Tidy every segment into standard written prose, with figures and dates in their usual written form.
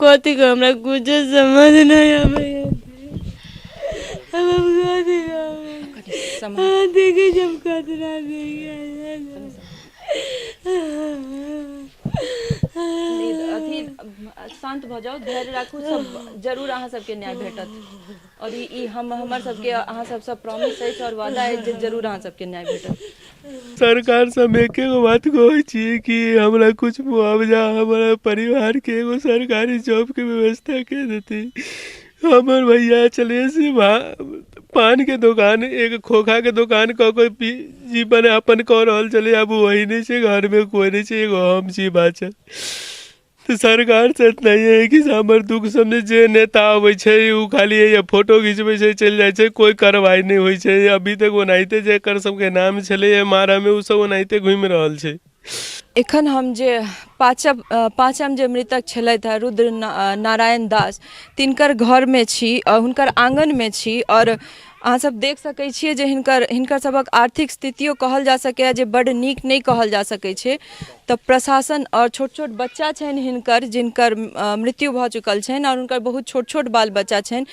कथी कहू हमरा कुछो समझ नहि अबैया। आब हम कथी कहबै? अहाँ देखै छी हम कतना अथी, शान्त भऽ जाउ, धैर्य राखू, सब जरूर अहाँ सबके न्याय भेटत। आओर ई हम हमर सबके अहाँ सबसँ प्रॉमिस अछि आओर वादा अछि जे जरूर अहाँ सबके न्याय भेटत। सरकारसँ हम एके गो बात कहै छी कि हमरा कुछ मुआवजा, हमरा परिवारके एगो सरकारी जॉबके व्यवस्था कऽ देती। हमर भैया छलै से पानके दोकान, एक खोखाके दोकान कऽ कऽ जीवन यापन कऽ रहल छलै। आब वही नहि छै, घरमे कोइ नहि छै, एगो हम छी बाँचल। तऽ सरकारसँ इतना ही है कि हमर दुःख समझै। जे नेता अबै छै, ओ खाली हैया फोटो घिचबै छै, चलि जाइ छै, कोइ कार्रवाइ नहि होइ छै। अभी तक ओनाहिते जेकर सबके नाम छलैए मारऽमे, ओ सब ओनाहिते घुमि रहल छै। एखन हम जे पाँचम जे मृतक छलथि हेँ, रुद्र नारायण दास, तिनकर घरमे छी, हुनकर आङ्गनमे छी। आओर अहाँसभ देख सकै छियै जे हिनकर सभक आर्थिक स्थितियो कहल जा सकैए जे बड्ड नीक नहि कहल जा सकै छै। तऽ प्रशासन आओर छोट छोट बच्चा छनि हिनकर, जिनकर मृत्यु भऽ चुकल छनि, आओर हुनकर बहुत छोट छोट बाल बच्चा छनि।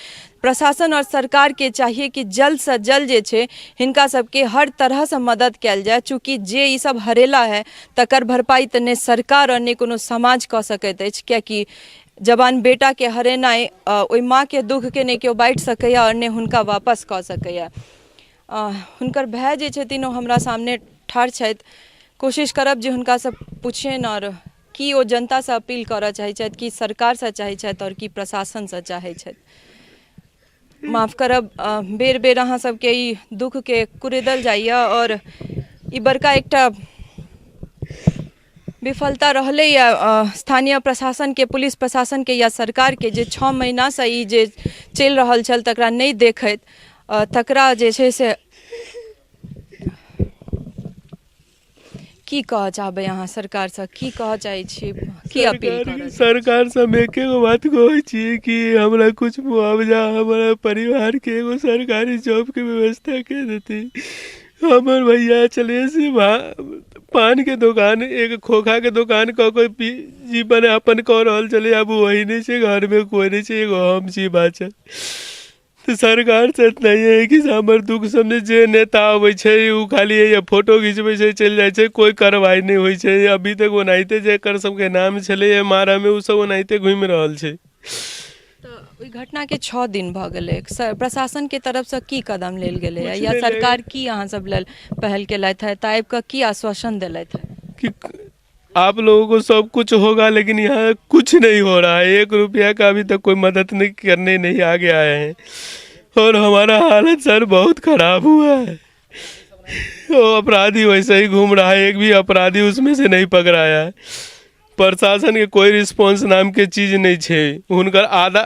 प्रशासन आओर सरकारके चाहिए कि जल्दसँ जल्द जे छै हिनका सबके हर तरहसँ मदद कयल जाय, चूँकि जे ई सब हरेला है तकर भरपाई तऽ नहि सरकार आओर नहि कोनो समाज कऽ सकैत अछि, कियाकि जवान बेटाके हरेनाइ, ओहि माँके दुःखके नहि केओ बाँटि सकैए आओर नहि हुनका वापस कऽ सकैए। हुनकर भाय जे छथिन ओ हमरा सामने ठाढ़ छथि। कोशिश करब जे हुनकासँ पुछियनि आओर की ओ जनतासँ अपील करऽ चाहै छथि, की सरकारसँ चाहै छथि आओर की प्रशासनसँ चाहै छथि। माफ करब, बेर बेर अहाँ सबके ई दुःखके कुरेदल जाइए आओर ई बड़का एकटा विफलता रहलैए स्थानीय प्रशासनके, पुलिस प्रशासनके या सरकारके, जे 6 महीनासँ ई जे चलि रहल छल तकरा नहि देखैत तकरा जे छै से। की कहऽ चाहबै अहाँ सरकारसँ? की कहऽ चाहै छी? की अपील करऽ? सरकारसँ हम एके गो बात कहै छी कि हमरा कुछ मुआवजा, हमरा परिवारके एगो सरकारी जॉबके व्यवस्था कऽ देती। हमर भैया छलै से पानके दोकान, एक खोखाके दोकान कऽ कऽ जीवन यापन कऽ रहल छलै। आब वही नहि छै, घरमे कोइ नहि छै, एगो हम छी बाँचल। तऽ सरकारसँ इतना ही है कि हमर दुःख समझै। जे नेता अबै छै, ओ खाली हैया फोटो घिचबै छै, चलि जाइ छै, कोइ कार्रवाइ नहि होइ छै। अभी तक ओनाहिते जेकर सबके नाम छलैए मारऽमे, ओ सब ओनाहिते घुमि रहल छै। तऽ ओहि घटनाके 6 दिन भऽ गेलै, प्रशासनके तरफसँ की कदम लेल गेलैए या सरकार की अहाँ सब लेल पहल केलथि हे? तऽ आबि कऽ की आश्वासन देलथि हे? कि आप लोगों को सब कुछ होगा, लेकिन यहाँ कुछ नहीं हो रहा है। एक रुपया का अभी तक कोई मदद नहीं करने नहीं आगे आए हैं और हमारा हालत सर बहुत ख़राब हुआ है। वो अपराधी वैसे ही घूम रहा है, एक भी अपराधी उसमें से नहीं पकड़ाया है। प्रशासन के कोई रिस्पॉन्स नाम के चीज़ नहीं छै। हुनकर आधा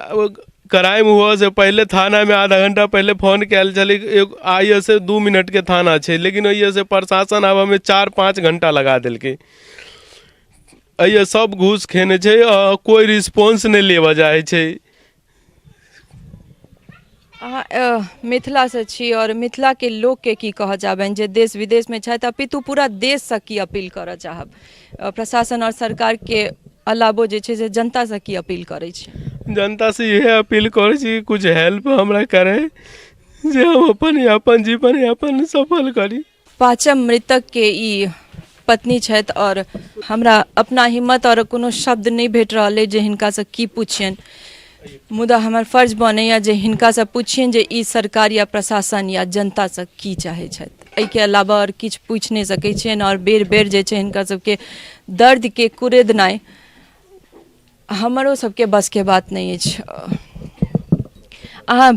क्राइम हुअ से पहिले थानामे आधा घंटा पहिले फोन कयल छलै। एक आइए से 2 मिनटके थाना छै, लेकिन ओहिए से प्रशासन आबऽमे 4-5 घंटा लगा देलकै। एहिए सब घूस खेने छै आ कोइ रिस्पॉन्स नहि लेबऽ चाहै छै। अहाँ मिथिलासँ छी आओर मिथिलाके लोकके की कहऽ चाहबनि जे देश विदेशमे छथि, अपितु पूरा देशसँ की अपील करऽ चाहब? प्रशासन आओर सरकारके अलावो जे छै से जनतासँ की अपील करै छी? जनतासँ इएह अपील करै छी कि किछु हेल्प हमरा करै जे हम अपन यापन जीवन यापन सफल करी। पाँचम मृतकके ई पत्नी छथि आओर हमरा अपना हिम्मत आओर कोनो शब्द नहि भेट रहल अछि जे हिनकासँ की पुछियनि, मुदा हमर फर्ज बनैए जे हिनकासँ पुछियनि जे ई सरकार या प्रशासन या जनतासँ की चाहै छथि। एहिके अलावा आओर किछु पूछि नहि सकै छियनि। आओर बेर बेर जे छै हिनका सबके दर्दके कुरेदनाइ हमरो सबके बसके बात नहि अछि। अहाँ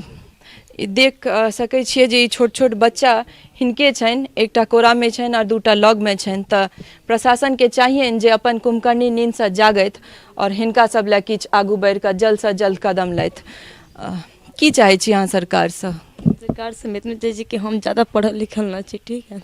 देख सकै छियै जे ई छोट छोट बच्चा हिनके छनि, एकटा कोरामे छनि आओर दूटा लगमे छनि। तऽ प्रशासनके चाहियनि जे अपन कुम्भकर्णी नींदसँ जागथि आओर हिनका सब लए किछु आगू बढ़िकऽ जल्दसँ जल्द कदम लथि। की चाहै छी अहाँ सरकारसँ? सरकारसँ हम एतने चाहै छी कि हम जादा पढ़ल लिखल नहि छी, ठीक है?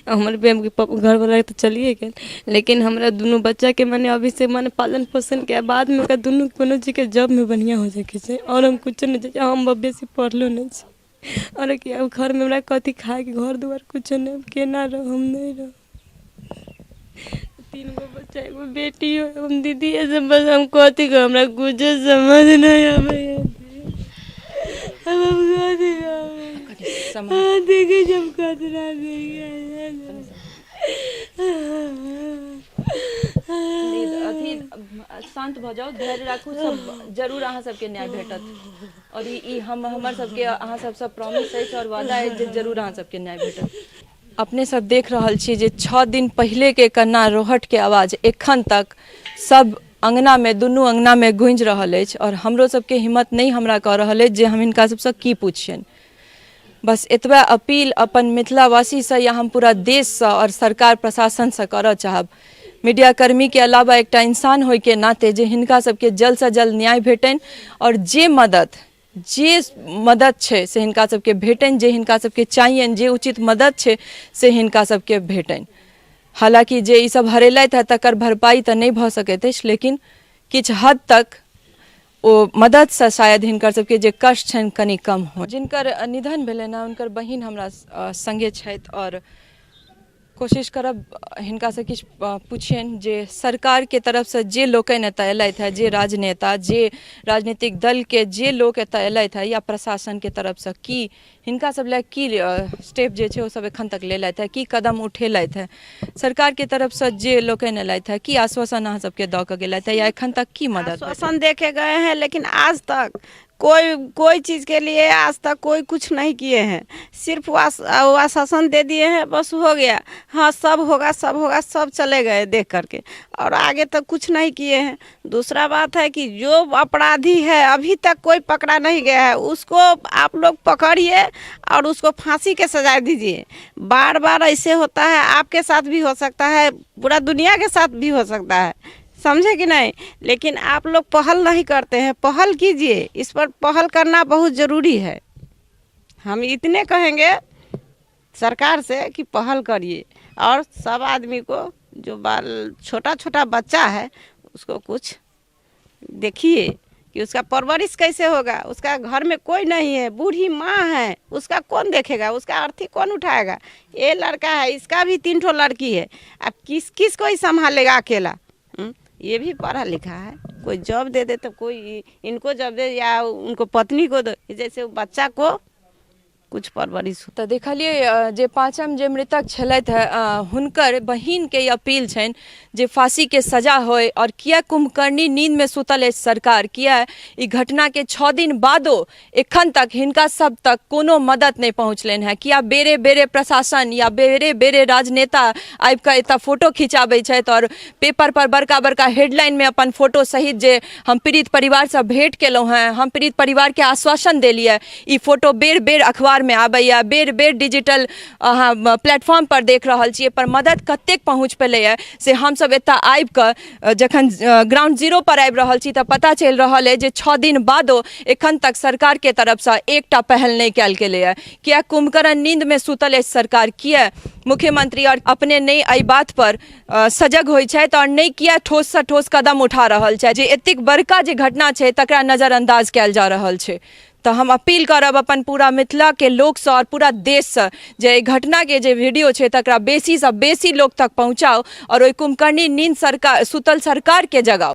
हमर घरवला तऽ चलिए गेल, लेकिन हमरा दुनू बच्चाके मने अभीसँ मने पालन पोषणके बादमे ओकरा दुनू कोनो चीजके जॉबमे बढ़िआँ हो जाइके छै। आओर हम किछो नहि चाहै छी। हम बेसी पढ़लो नहि छी। आओर कि घरमे हमरा कथी खायके, घर दुआर किछो नहि, केना रहब, हम नहि रहब। तीन गो बच्चा, एगो बेटी हो। हम दीदी से बस हम कथी कहब, हमरा कुछो समझ नहीं आबैया। अब हम कथी कहब? हाँ, देखै छी हम कतना अथी, शान्त भऽ जाउ, धैर्य राखू, सब जरूर अहाँ सबके न्याय भेटत। आओर ई हम हमर सबके अहाँ सबसँ प्रॉमिस अछि आओर वादा अछि जे जरूर अहाँ सबके न्याय भेटत। अपने सब देख रहल छी जे 6 दिन पहिलेके कन्ना रोहटके आवाज एखन तक सब अङ्गनामे, दुनू अङ्गनामे गूँजि रहल अछि। आओर हमरो सबके हिम्मत नहि हमरा कऽ रहल अछि जे हम हिनका सबसँ की पुछियनि। बस एतबे अपील अपन मिथिलावासीसँ या हम पूरा देशसँ आओर सरकार प्रशासनसँ करऽ चाहब, मीडियाकर्मीके अलावा एकटा इंसान होइके नाते, जे हिनका सबके जल्दसँ जल्द न्याय भेटनि आओर जे मदद छै से हिनका सबके भेटनि, जे हिनका सबके चाहियनि, जे उचित मदद छै से हिनका सबके भेटनि। हालाँकि जे ई सब हरेलथि हँ तकर भरपाई तऽ नहि भऽ सकैत अछि, लेकिन किछु हद तक ओ मददसँ शायद हिनकर सबके जे कष्ट छनि कनि कम हो। जिनकर निधन भेलनि हँ हुनकर बहिन हमरा सङ्गे छथि आओर कोशिश करब हिनकासँ किछु पुछियनि जे सरकारके तरफसँ जे लोकनि एतऽ एलथि हँ, जे राजनेता, जे राजनीतिक दलके जे लोक एतऽ एलथि हँ, या प्रशासनके तरफसँ की हिनका सब लए की स्टेप जे छै ओ सब एखन तक लेलथि हँ, की कदम उठेलथि हँ, सरकारके तरफसँ जे लोकनि एलथि हँ की आश्वासन अहाँ सबके दऽ कऽ गेलथि हँ या एखन तक की मदद भेटल? आश्वासन दे के गए हैं, लेकिन आज तक कोई कोई चीज़ के लिए आज तक कोई कुछ नहीं किए हैं। सिर्फ वो आश्वासन दे दिए हैं, बस हो गया। हाँ, सब होगा, सब होगा, सब चले गए देख करके और आगे तक कुछ नहीं किए हैं। दूसरा बात है कि जो अपराधी है, अभी तक कोई पकड़ा नहीं गया है, उसको आप लोग पकड़िए और उसको फांसी के सजा दीजिए। बार बार ऐसे होता है, आपके साथ भी हो सकता है, पूरा दुनिया के साथ भी हो सकता है, समझे कि नहीं? लेकिन आप लोग पहल नहीं करते हैं। पहल कीजिए, इस पर पहल करना बहुत ज़रूरी है। हम इतने कहेंगे सरकार से कि पहल करिए और सब आदमी को, जो बाल छोटा छोटा बच्चा है, उसको कुछ देखिए कि उसका परवरिश कैसे होगा। उसका घर में कोई नहीं है, बूढ़ी माँ है, उसका कौन देखेगा? उसका अर्थी कौन उठाएगा? ये लड़का है, इसका भी तीन ठो लड़की है। अब किस किस को ही संभालेगा अकेला? ये भी पढ़ा लिखा है, कोई जॉब दे दे तो कोई इनको जॉब दे या उनको पत्नी को दे, जैसे वो बच्चा को कुछ परवरिश हो। तऽ देखलियै जे पाँचम जे मृतक छलथि हँ, हुनकर बहिनके ई अपील छनि जे फाँसीके सजा होय। आओर किया कुंभकर्णी नींदमे सुतल अछि सरकार? किया ई घटनाके 6 दिन बादो एखन तक हिनका सब तक कोनो मदद नहि पहुँचलनि हँ? किया बेरे बेरे प्रशासन या बेरे बेरे राजनेता आबि कऽ एतऽ फोटो खिंचाबै छथि आओर पेपर पर बड़का बड़का हेडलाइनमे अपन फोटो सहित जे हम पीड़ित परिवारसँ भेंट केलहुँ हँ, हम पीड़ित परिवारके आश्वासन देलियै, ई फोटो बेर बेर अखबारमे आबैए, बेर बेर डिजिटल अहाँ प्लेटफॉर्म पर देख रहल छियै, पर मदद कतेक पहुँच पेलैए से हमसब एतऽ आबि कऽ जखन ग्राउंड जीरो पर आबि रहल छी तऽ पता चलि रहल अइ जे 6 दिन बादो एखन तक सरकारके तरफसँ एकटा पहल नहि कयल गेलैए। किया कुंभकर्ण नींदमे सुतल अछि सरकार? किया मुख्यमंत्री आओर अपने नहि एहि बात पर सजग होइ छथि आओर नहि किया ठोससँ ठोस कदम उठा रहल छथि जे एतेक बड़का जे घटना छै तकरा नजरअंदाज कयल जा रहल छै? तऽ हम अपील करब अपन पूरा मिथिलाके लोकसँ आओर पूरा देशसँ जे एहि घटनाके जे वीडियो छै तकरा बेसीसँ बेसी लोक तक पहुँचाउ आओर ओहि कुंभकर्णी नींद सरकार, सुतल सरकारके जगाउ।